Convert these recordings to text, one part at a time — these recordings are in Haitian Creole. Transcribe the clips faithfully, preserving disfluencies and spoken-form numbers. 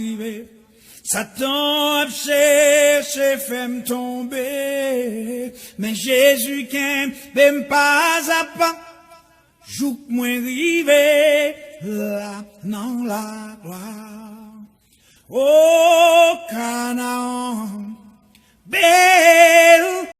rive. Satan ap chèche fè m tonbe, men Jezi kenbe m pazapa. Jouk mwen rive la nan laglwa. O Kanaan bèl.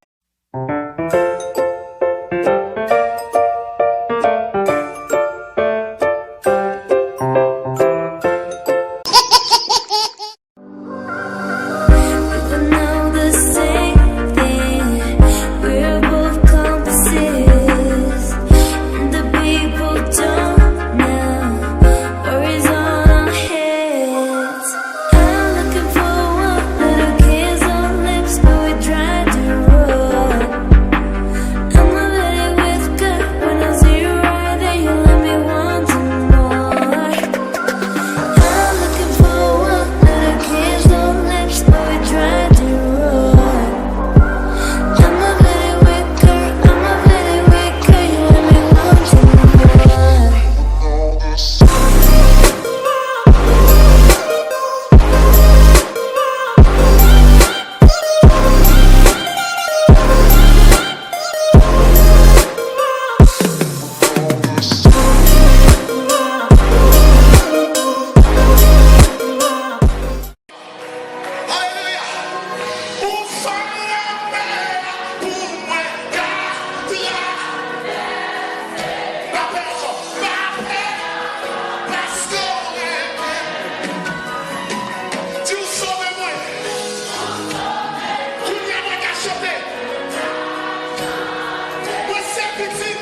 Alelouya! Ou fè lapè pou mwen ka trape. Lapè ankò. Lapè. Paske w renmen. Di w sove mwen. Kounye a mwen ka chante. Mwen se pitit.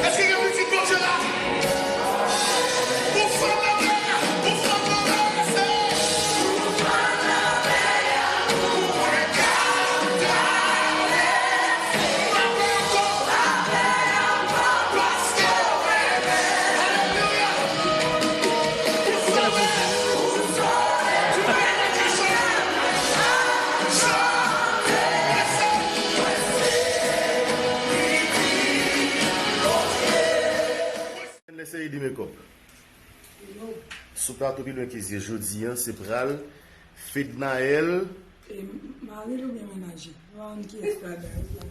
Èske gen pitit Bondye la? Ou fè lapè. Ou fè lapè. Lè se Edi Makeup. Sou plato Pi Lwen Ke Zye jodi a, se pral Fednaelle. E mari l oubyen mennaj li? Mwen pa konn kiyès ladan yo.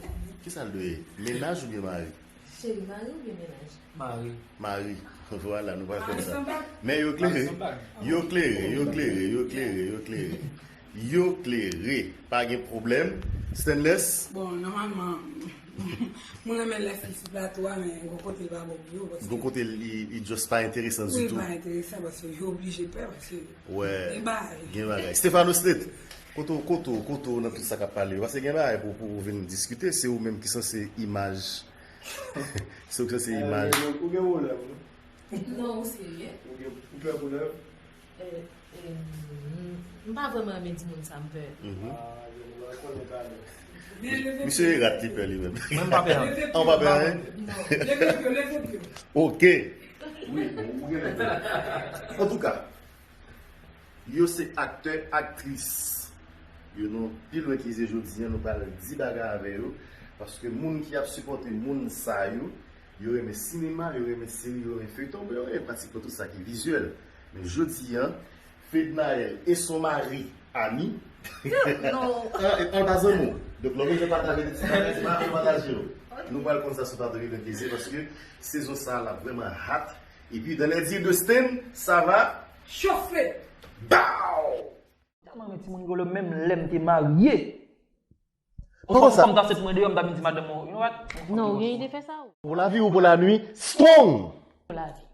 Kisa l dwe ye? Mennaj oubyen mari? Cheri, mari oubyen mennaj? Mari. Mari. Vwala, nou pral fè sa. Men yo klere. Yo klere, yo klere, yo klere, yo klere. Yo klere. Pa gen pwoblèm. Stainless? Bon, nòmalman, mwen renmen lè fi sou plato a, men gon kote l pa bon pou yo, paske gon kote li, li just pa enteresan ditou. Wi, pa enteresan, paske yo oblije pè, paske gen bagay. Gen bagay. Stefano State, kote w, kote w, kote w nan tout sa k ap pale yo? Paske gen bagay pou, pou w vin diskite, se ou menm ki sanse imaj. Se ou ki sanse imaj. Ou gen pwoblèm, wi. Non, ou serye? Ou gen, ou pè pou lèv? Eh, eh, m, m pa vrèman renmen di moun sa m pè. Mhm. Ah, je vois, konnen talè. Misye e rat li pè li menm. Mwen m pa pè anyen. An pa pè anyen? Non. Leve pye w, leve pye w. Ok. Wi, bon, ou gen lè. Antouka, yo se aktè, aktris. Yo nou Pi Lwen Ke Zye jodi a, nou pral di bagay avè yo. Paske moun ki ap sipòte moun sa yo, yo renmen sinema, yo renmen seri, yo renmen feyton, men yo renmen pratikman tout sa ki vizyèl. Men jodi a, Fednaelle et son mari, ami, an, an pa zanmi w. Donk, lè w bezwen pataje de ti bagay, se pa avè w pataje yo. Nou pral konn sa sou plato Pi Lwen Ke Zye, paske sezon sa a, l ap vrèman hot. Epi, dans les dires de Sten, sa va chauffer. Bow! Tèlman renmen timoun rigolo, menm lè m te marye. Ou konn sa? Fanm ta sèt mwen deyò, m ta vin di madanm mwen, you know what? Non, ou gen ide fè sa, ou. Pou lavi ou pou lannuit, strong! Pou lavi.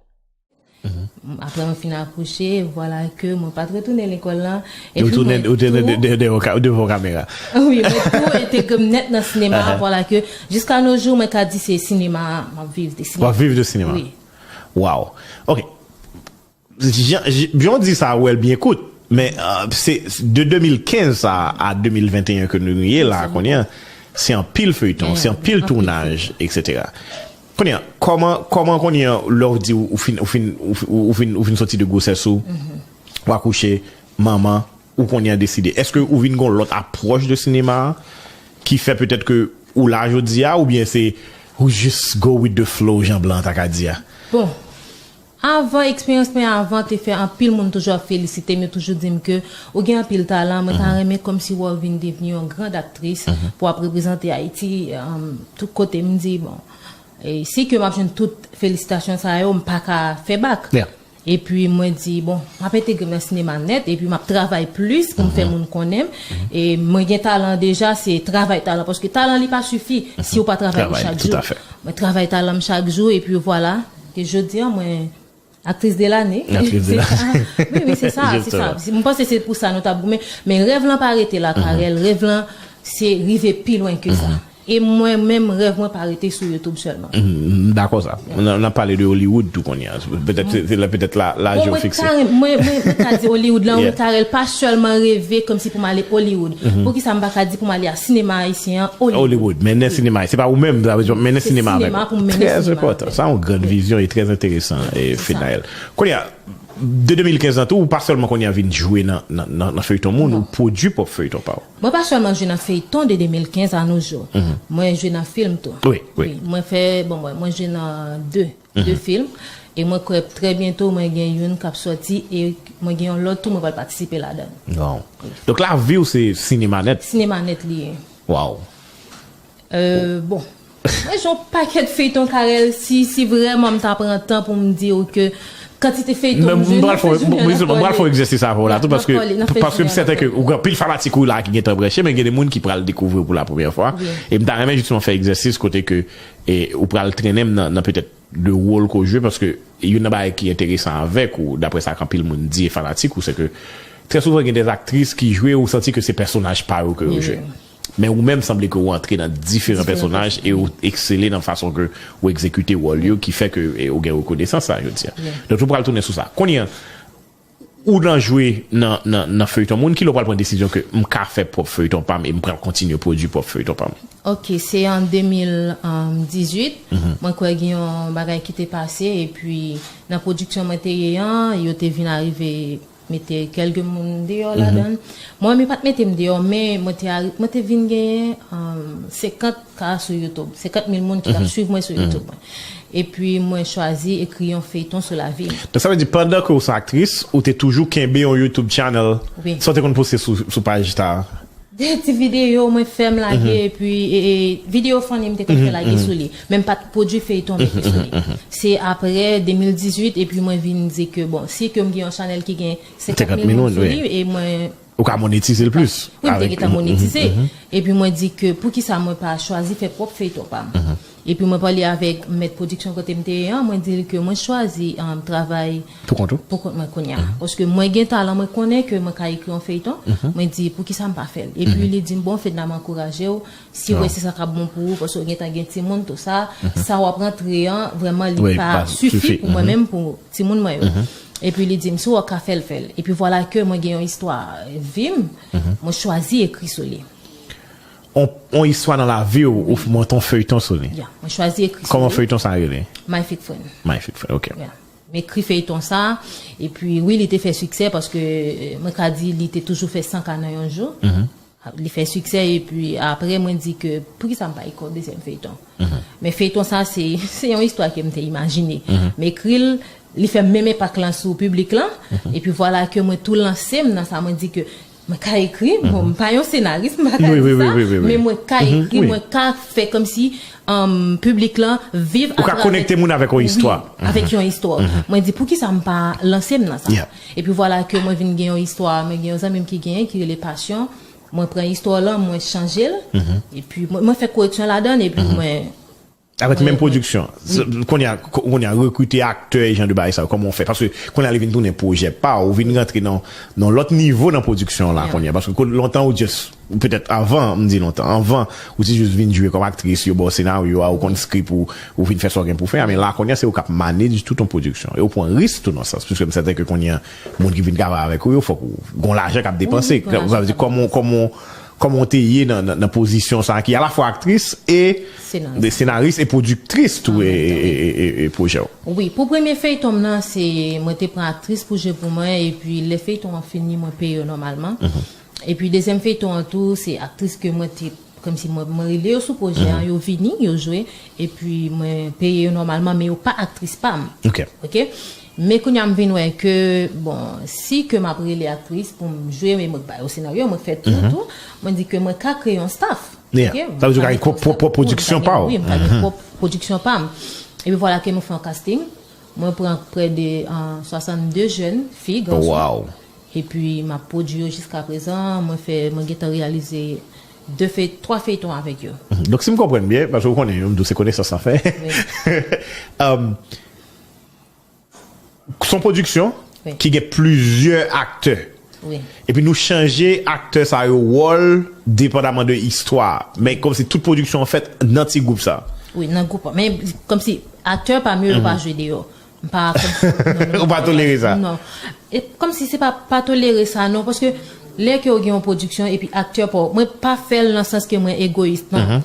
Apre mwen fin akouche, vwala ke mwen pa t retounen lekòl lan. Epi mwen tou, ou tounen de, de, de, devan kamera. Wi, mwen tou entegre m nèt nan sinema a, vwala ke jiska no jou, mwen ka di se sinema a, m ap viv de sinema. W ap viv de sinema. Wi. Wow. Ok. Jan, jan w di sa, ou wè l byen kout, men, euh, se de de mil kenz sa a de mil venteyen ke nou ye la kounye a, se anpil feyton, se anpil tounaj, etsetera. Kounye a, kòman, kòman kounye a, lè w di ou, ou fin, ou fin, ou fin, ou fin, ou fin soti de gwosès ou, ou akouche, manman, ou kounye a deside? Èske ou vin gon lòt apwòch de sinema a ki fè petèt ke ou la jodi a, oubyen se ou jis go with the flow, jan blan an ta ka di a? Bon, Avan, eksperyans mwen avan te fè anpil moun toujou ap felisite m, yo toujou di m ke ou gen anpil talan, mwen ta renmen kòmsi wè w vin devni yon grand aktris pou w ap reprezante Ayiti, um, tout kote. M di, bon, e si ke m ap jwenn tout felisitasyon sa yo, m pa ka fè bak. Epi mwen di, bon, m ap entegre m nan sinema nèt, epi m ap travay plis pou m fè moun konnen m. E mwen gen talan deja, se travay talan, paske talan li pa sifi si ou pa travay li chak jou. Mwen travay talan m chak jou, epi vwala, ke jodi a, mwen aktris de lane. Aktris de lane. Wi, wi, se sa, se sa. Mwen panse se pou sa nou t ap goumen. Men rèv lan pa rete la, Carel. Rèv lan, se rive pi lwen ke sa. E mwen menm, rèv mwen pa rete sou YouTube sèlman. M dakò sa. N ap pale de Hollywood tou kounye a. Petèt se la, petèt la, laje w fikse. Mwen, mwen ka di Hollywood la, wi, Carel, pa sèlman reve kòmsi pou m ale Hollywood. Poukisa m pa ka di pou m ale a sinema ayisyen an Hollywood? Hollywood, mennen sinema. Se pa ou menm, sa vle di, mennen sinema avèk. Se sinema pou m mennen sinema avèk. Trè enpòtan. Sa yon grann vizyon e trè enteresan, e, Fenaëlle. Kounye a, de de mil kenz lan tou, ou pa sèlman kounye a vin jwe nan, nan, nan, nan feyton moun, ou pwodui pwòp feyton pa w. Mwen pa sèlman jwe nan feyton de de mil kenz a nos jours. Mwen jwe nan fim tou. Wi, wi. Wi, mwen fè, bon, mwen, mwen jwe nan de, de fim. E mwen kwè trè byento, mwen gen youn k ap sòti e mwen gen yon lòt tou, mwen pral patisipe ladan l. Wow. Donk, lavi w se sinema nèt? Sinema nèt li ye. Wow. Euh, bon. Mwen jwe yon pakèt feyton, Carel, si, si vrèman m ta pran tan pou m di w ke kantite feyton m jwe, m pral fè yon egzèsis avè w la tou, paske, paske m sèten ke ou gen anpil fanatik ou la ki gentan branche, men gen de moun ki pral dekouvri w pou la premyè fwa. E m ta renmen jisteman fè egzèsis kote ke, e, ou pral trennen m nan, nan petèt de wòl ke w jwe, paske youn nan bagay ki enteresan avèk ou, daprè sa k anpil moun di e fanatik ou, se ke trè souvan gen de aktris ki jwe, ou santi ke se pèsonaj pa yo ke yo jwe. Men ou menm sanble ke ou antre nan diferan pèsonaj e ou eksele nan fason ke ou egzekite wòl yo ki fè ke, e, ou gen rekonesans sa jodi a. Donk, nou pral tounen sou sa. Kounye a, ou nan jwe nan, nan, nan feyton moun, kilè w pral pran desizyon ke m ka fè pwòp feyton pa m e m pral kontinye pwodui pwòp feyton pa m? Ok, se an de mil dizuit, mwen kwè gen yon bagay ki te pase, epi nan pwodiksyon mwen te ye an, yo te vin arive mete kèlke moun deyò ladan l. Mwen, yo pa t mete m deyò, men mwen te, mwen te vin genyen, um, senkant K sou YouTube, senkant mil moun ki t ap swiv mwen sou YouTube mwen. Epi mwen chwazi ekri yon feyton sou lavi m. Donk, sa vle di, pandan ke w se aktris, ou te toujou kenbe yon YouTube channel, sa w te konn poste sou, sou paj ta a? De ti videyo mwen fè m lage, epi, e, e, videyo funny m te konn fè lage sou li. Men m pa t pwodui feyton mete sou li. Se aprè de mil dizuit, epi mwen vin di ke, bon, si ke m gen yon chanèl ki gen senkant mil moun sou li, e mwen Ou ka monetize l plis. Wi, m te gentan monetize. Epi mwen di ke poukisa mwen pa chwazi fè pwòp feyton pa m. Epi mwen pale avèk mèt pwodiksyon kote m te ye an, mwen di l ke mwen chwazi, um, travay pou kont ou? Pou kont mwen kounye a. Paske mwen gen talan, mwen konnen ke mwen ka ekri yon feyton. Mwen di, poukisa m pa fè l? Epi li di m, bon, Fedna, m ankouraje w. Si w wè se sa k ap bon pou ou, paske w gentan gen timoun, tou sa, sa w ap rantre an, vrèman, li pa sifi pou mwen menm, pou timoun mwen yo. Epi li di m, si w ka fè l, fè l. Epi vwala ke mwen gen yon istwa vi m, mwen chwazi ekri sou li. On, on istwa nan lavi w, ou f-, monte on feyton sou li. Ya, mwen chwazi ekri sou li. Kòman feyton sa rele? My Fake Friend. My Fake Friend, ok. Ya. M ekri feyton sa, epi wi, li te fè siksè, paske, eh, mwen ka di li te toujou fè san K nan yon jou. Li fè siksè, epi apre, mwen di ke, poukisa m pa ekri yon dezyèm feyton? Men feyton sa, se, se yon istwa ke m te imajine. M ekri l, li fè menm enpak lan sou piblik lan, epi vwala ke mwen tou lanse m nan sa, mwen di ke mwen ka ekri, bon, m pa yon senaris, m pa ka di sa, men mwen ka ekri, mwen ka fè kòmsi, um, piblik lan viv atravè. Ou ka konekte moun avèk yon istwa. Wi, avèk yon istwa. Mwen di, poukisa m pa lanse m nan sa? Epi vwala ke mwen vin gen yon istwa, mwen gen yon zanmi m ki genyen, ki rele Passion. Mwen pran istwa lan, mwen chanje l, epi mwen, mwen fè koreksyon ladan l, epi mwen Avèk menm pwodiksyon. Kounye a, kounye a, rekrite aktè e jan de bagay sa yo, kòman w fè? Paske kounye a, li vin tounen pwojè pa w, ou vin rantre nan, nan lòt nivo nan pwodiksyon la kounye a. Paske lontan, ou just, petèt avan, m di lontan, avan, ou te just vin jwe kòm aktris, yo ba w senaryo a, ou konn skrip ou, ou vin fè sa w gen pou fè a, men la, kounye a, se ou k ap manage tout yon pwodiksyon. E ou pran risk tou nan sans, piske m sèten ke kounye a, moun ki vin travay avèk ou yo, fòk ou gon lajan k ap depanse. Sa vle di, kòman, kòman, kòman w te ye nan, nan, nan pozisyon sa a ki alafwa aktris e de senaris e pwodiktris tou e, e, e, e, e pwojè w? Wi, pou premye feyton m nan, se mwen te pran aktris pou jwe pou mwen, epi lè feyton an fini, mwen peye yo nòmalman. Epi dezyèm feyton an tou, se aktris ke mwen te, kòmsi mwen, mwen rele yo sou pwojè an, yo vini, yo jwe, epi mwen peye yo nòmalman, men yo pa aktris pa m. Ok. Ok? Men kounye a m vin wè ke, bon, si ke m ap rele aktris pou m jwe, men mwen ba yo senaryo, mwen fè tou, tou, mwen di ke mwen ka kreye yon staff. Yeah. Sa vle di ou ka gen pwòp pwòp pwodiksyon pa w. Wi, mwen ka gen pwòp pwodiksyon pa m. Epi vwala ke mwen fè yon casting. Mwen pran prè de uh, swasannde jèn fi, gason. Epi m ap pwodui yo jiska prezan. Mwen fè, mwen gentan reyalize de fey, twa feyton avèk yo. Donk si m konprann byen, paske ou konnen, m di w se konesans sa fè. Um, se yon pwodiksyon ki gen plizyè aktè. Epi nou chanje aktè sa yo wòl depandaman de istwa. Men kòmsi tout pwodiksyon an fèt nan ti gwoup sa. Wi, nan gwoup. Men kòmsi aktè pa m yo, yo pa jwe deyò. M pa kòmsi. Ou pa tolere sa? Non. E kòmsi se pa, pa tolere sa, non. Paske lè ke w gen yon pwodiksyon epi aktè pa w, mwen pa fè l nan sans ke mwen egoyis, non.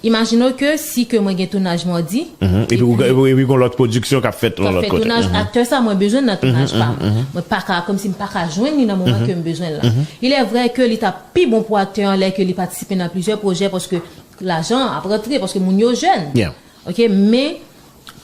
Imajine w ke si ke mwen gen tounaj madi, epi ou epi gon lòt pwodiksyon k ap fèt yon lòt kote. Tounaj aktè sa mwen bezwen nan tounaj pa m. Mwen pa ka, kòmsi m pa ka jwenn li nan moman ke m bezwen l la. Il est vrai ke li t ap pi bon pou aktè an lè ke li patisipe nan plizyè pwojè paske lajan ap rantre, paske moun yo jèn. Ok, men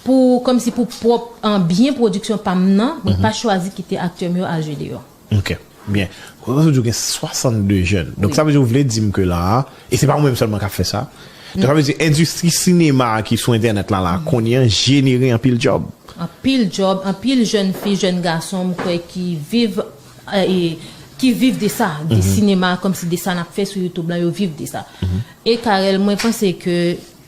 pou, kòmsi pou pwòp an byen pwodiksyon pa m nan, mwen pa chwazi kite aktè m yo al jwe deyò. Ok, byen. Ou di w gen swasannde jèn. Donk sa vle di ou vle di m ke la a, e se pa ou menm sèlman k ap fè sa. Donk sa vle di endistri sinema a ki sou entènèt la la kounye an jenere anpil djòb. Anpil djòb, anpil jèn fi, jèn gason m kwè ki viv e ki viv de sa, de sinema, kòmsi de sa n ap fè sou YouTube la, yo viv de sa. E Carel, mwen panse ke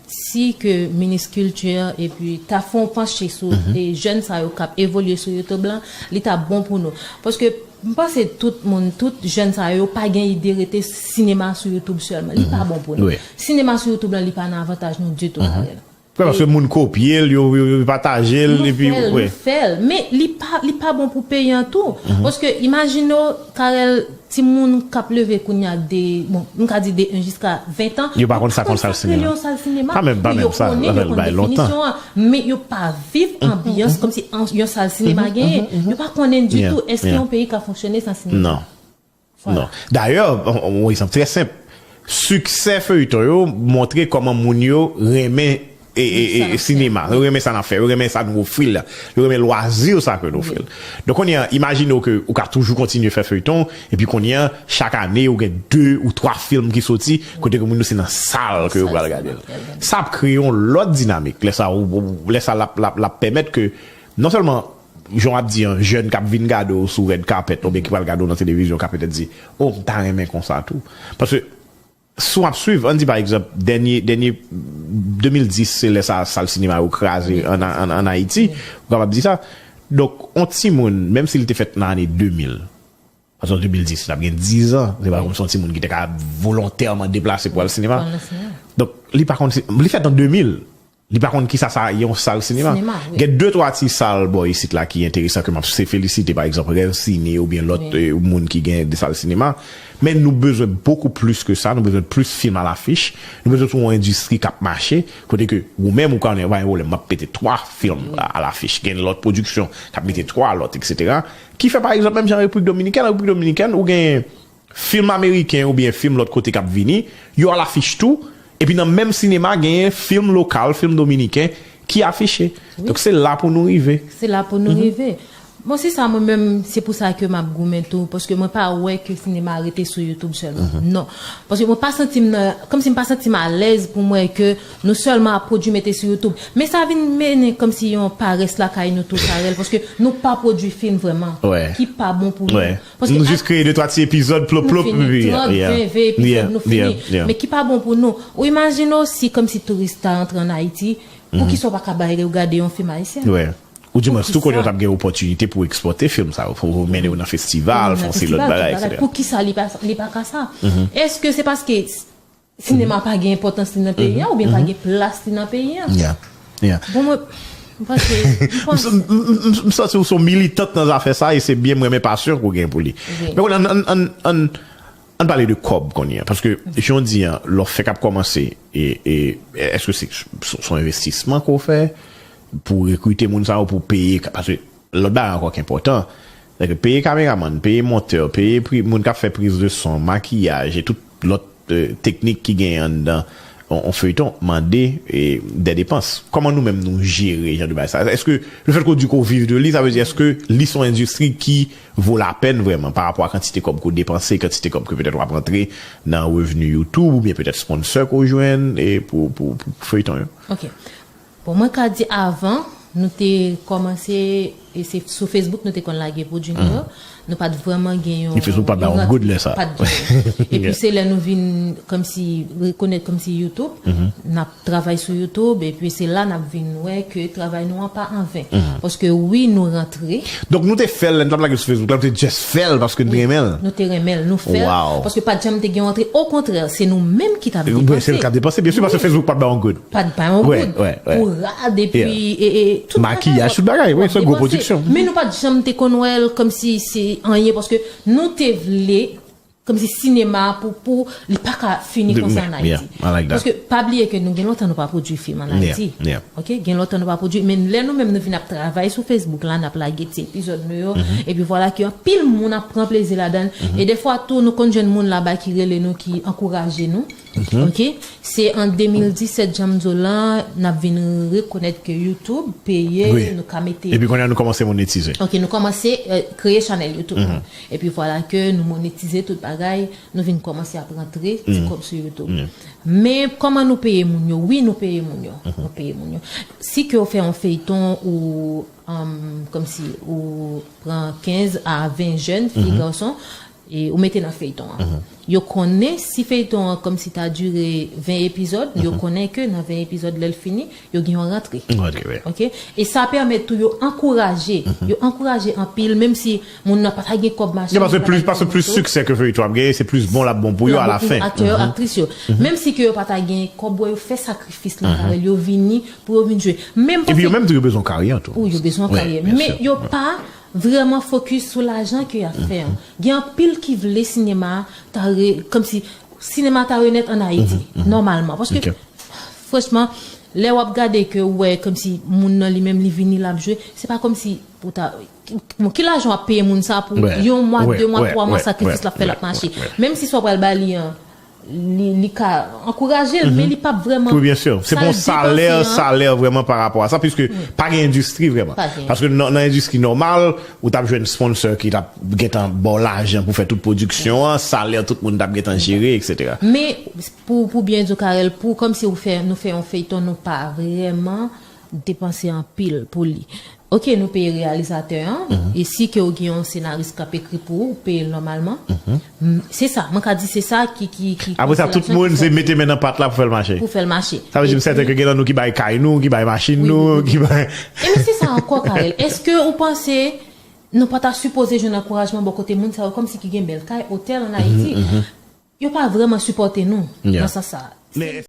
si ke minis kilti epi ta fè yon panche sou e jèn sa yo k ap evolye sou YouTube lan, li ta bon pou nou. Paske m panse tout moun, tout jèn sa yo, yo pa gen ide rete sinema sou YouTube sèlman. Li pa bon pou nou. Sinema sou YouTube lan, li pa nan avantaj nou ditou, Carel. Paske moun kopye l, yo pataje l, epi. Nou fè l, men li pa, li pa bon pou peyi an tou. Paske imajine w, Carel, timoun k ap leve kounye a de, bon, m ka di de en jiska ven tan, yo pa konn sa k yon sal sinema. Pa menm, pa menm sa, sa fè l bay lontan. Men yo pa viv anbyans kòmsi yon sal sinema genyen. Yo pa konnen ditou èske yon peyi ka fonksyone san sinema. Non. Non. Dayè, yon egzanp trè senp. Siksè feyton yo montre kòman moun yo renmen e, e, e, sinema. Yo renmen sa n ap fè. Yo renmen sa nou ofri l la. Yo renmen lwazi sa ke nou ofri l. Donk kounye a, imajine w ke ou ka toujou kontinye fè feyton, epi kounye a, chak ane, ou gen de ou twa fim ki soti, kote ke moun yo se nan sal ke yo pral gade l. Sa ap kreye yon lòt dinamik. Lè sa, lè sa l ap, l ap, l ap pèmèt ke, non sèlman, jan w ap di an, jèn k ap vin gade w sou red carpet, oubyen ki pral gade w nan televizyon, ka petèt di, o, m ta renmen konsa tou. Paske, si w ap swiv, ann di pa egzanp, dènye, dènye, de mil dis, se lè sa, sal sinema yo kraze an, an, an Ayiti, ou kapab di sa. Donk, yon timoun, menm si li te fèt nan ane de mil, paske de mil dis, l ap gen diz an, se pa kòmsi yon timoun ki te ka volontèman deplase pou al sinema. Donk, li pa konn, li fèt an de mil. Li pa konn kisa sa yon sal sinema. Gen de twa ti sal bò isit la ki enteresan ke m ap se felisite, pa egzanp, Rêve Ciné oubyen lòt e, moun ki gen de sal sinema. Men nou bezwen bokou plis ke sa, nou bezwen plis fim alafich, nou bezwen sou yon endistri k ap mache, kote ke ou menm ou konnen pa gen pwoblèm, m ap mete twa fim alafich, gen lòt pwodiksyon k ap mete twa lòt, etsetera. Ki fè pa egzanp, menm jan Repiblik Dominikèn, Repiblik Dominikèn, ou gen fim ameriken oubyen fim lòt kote k ap vini, yo alafich tou, epi nan menm sinema genyen fim lokal, fim dominiken ki afiche. Donk se la pou nou rive. Se la pou nou rive. Bon, se sa mwen menm, se pou sa ke m ap goumen tou, paske mwen pa wè ke sinema rete sou YouTube sèlman. Non. Paske mwen pa santi m nan, kòmsi m pa santi m alèz pou m wè ke nou sèlman ap pwodui mete sou YouTube. Men sa vin mennen kòmsi yon parès lakay nou tou, Carel, paske nou pa pwodui fim vrèman, ki pa bon pou nou. Paske nou jis kreye de twa ti epizòd, plop, plop, epi, yeah, yeah, yeah. Men ki pa bon pou nou. Ou imajine w si kòmsi touris ta antre ann Ayiti, poukisa w pa ka bay yo gade yon fim ayisyen? Ou di mwen, si w konnen w t ap gen opòtinite pou w ekspòte fim sa yo, pou w mennen yo nan festival, fè yon seri lòt bagay, etsetera. Poukisa li pa, li pa ka sa? Èske se paske sinema pa gen enpòtans li nan peyi a, oubyen pa gen plas li nan peyi a? Bon, mwen, m panse, m panse. M santi w se yon militant nan zafè sa, e se byen m renmen pasyon ke w gen pou li. Men kounye a, ann, ann, ann, ann pale de kòb kounye a, paske jan w di an, lè w fèk ap kòmanse, e, e, èske se, se, se yon envestisman ke w fè pou rekrite moun sa yo, pou peye, paske lòt bagay ankò ki enpòtan, se ke peye kameramann, peye montè, peye pri, moun k ap fè priz de son, makiyaj, e tout lòt, e, teknik ki genyen anndan, on, on feyton mande e, de depans. Kòman nou menm nou jere jan de bagay sa? Èske le fèt ke w di ke w viv de li, sa vle di èske li se yon endistri ki vo lapèn vrèman pa rapò a kantite kòb ke w depanse, kantite kòb ke petèt w ap rantre nan revni YouTube oubyen petèt sponsor ke w jwenn e pou, pou, pou feyton yo? Ok. Bon, mwen ka di avan, nou te kòmanse, e se sou Facebook nou te konn lage pwodui nou yo. Nou pa t vrèman gen yon. Facebook pa t ba yon goud lè sa. Pa t gen. Epi se lè nou vin kòmsi rekonèt kòmsi YouTube, n ap travay sou YouTube, epi se la n ap vin wè ke travay nou an pa anven. Paske wi, nou rantre. Donk nou te fè l, lè n t ap lage sou Facebook la, nou te just fè l paske n te renmen l. Nou te renmen l, nou fè l. Wow. Paske pa t janm te gen rantre. Okontrè, se nou menm ki t ap Mwen se l depanse. K ap depanse. Byen si, paske Facebook pa t ba yon goud. Pa t ba yon Ouais, goud. ouais, ouais. Pou rad, epi, Yeah. e, e, tout Makiyaj, tout bagay, wi, w ap se gwo depanse. Pwodiksyon. Men nou pa t janm te konn wè l kòmsi se anyen, paske nou te vle, kòmsi sinema pou, pou li pa ka fini De- konsa an yeah, Ayiti. I like that. Paske pa bliye ke nou gen lontan nou pa pwodui fim an Yeah, Ayiti. Yeah. Ok, gen lontan nou pa pwodui, men lè nou menm nou vin ap travay sou Facebook la, n ap lage ti epizòd nou yo, Mhm. epi vwala ke anpil moun ap pran plezi ladan l. Mhm. E defwa tou, nou konn jwenn moun laba ki rele nou, ki ankouraje nou. Ok, se an de mil disèt, jan m di w lan, n ap vin rekonèt ke YouTube peye, Wi. Nou ka mete. Epi kounye a nou kòmanse monetize. Ok, nou kòmanse, euh, kreye chanèl YouTube. Mhm. Epi vwala ke nou monetize tout bagay, nou vin kòmanse ap rantre ti Mhm. kòb sou YouTube. Mhm. Men kòman nou peye moun yo? Wi, nou peye moun yo. Nou peye moun yo. Si ke w fè yon feyton ou, um, kòmsi ou pran kenz a ven jèn, fi, gason, e ou mete nan feyton an. Yo konnen si feyton an kòmsi ta dire ven epizòd, yo konnen ke nan ven epizòd, lè l fini, yo gen yon rantre. Ok, wi. Ok? E sa pèmèt tou yo ankouraje. Yo ankouraje anpil, menm si moun nan pa ta gen kòb mache. Yeah, paske plis, paske plis siksè ke feyton ap genyen, se plis bon l ap bon pou yo alafen. Aktè yo, aktris yo. Menm si ke yo pa ta gen kòb, yo fè sakrifis lan, Karel, yo vini pou yo vin jwe. Menm Epi yo paske menm tou yo bezwen karyè tou. Ou yo bezwen Wi, karyè. byen Men si. Yo pa vrèman fokis sou lajan ke y ap fè an. Gen anpil ki vle sinema ta re, kòmsi sinema ta renèt an Ayiti, nòmalman. Paske, Ok. Franchman, lè w ap gade ke w wè kòmsi moun nan li menm li vini l ap jwe, se pa kòmsi pou ta. Bon, ki lajan w ap peye moun sa pou Wè, yon mwa, wè, de mwa, wè, twa mwa wè, sakrifis wè, l ap fè l wè, ap mache? Wè, wè. Menm si sa w pral ba li an, li, li ka ankouraje l, men li p ap vrèman. Wi, byen si. Se pa yon salè, salè vrèman pa rapò a sa, piske pa gen endistri vrèman. Pa gen. Paske nan, nan endistri nòmal, ou t ap jwenn sponsor ki t ap gentan ba w lajan pou fè tout pwodiksyon an, salè tout moun t ap gentan jere, etsetera. Men, pou, pou byen di w, Karel, pou kòmsi ou fè, nou fè yon feyton, nou pa vrèman depanse anpil pou li. Ok, nou peye reyalizatè an, e si ke w gen yon senaris k ap ekri pou ou, ou peye l nòmalman. M, se sa, mwen ka di se sa ki, ki, ki Apre sa, tout konstelasyon moun ki se fè mete men nan pat la pou fè l mache. Pou fè l mache. Sa vle di, m sèten ke gen nan nou ki bay kay nou, ki bay machin nou, ki bay. E men se sa ankò, Karel. Èske ou panse nou pa ta sipoze jwenn ankourajman bò kote moun sa yo, kòmsi ki gen bèl kay, otèl an Ayiti? Yo pa vrèman sipòte nou nan sans sa. Men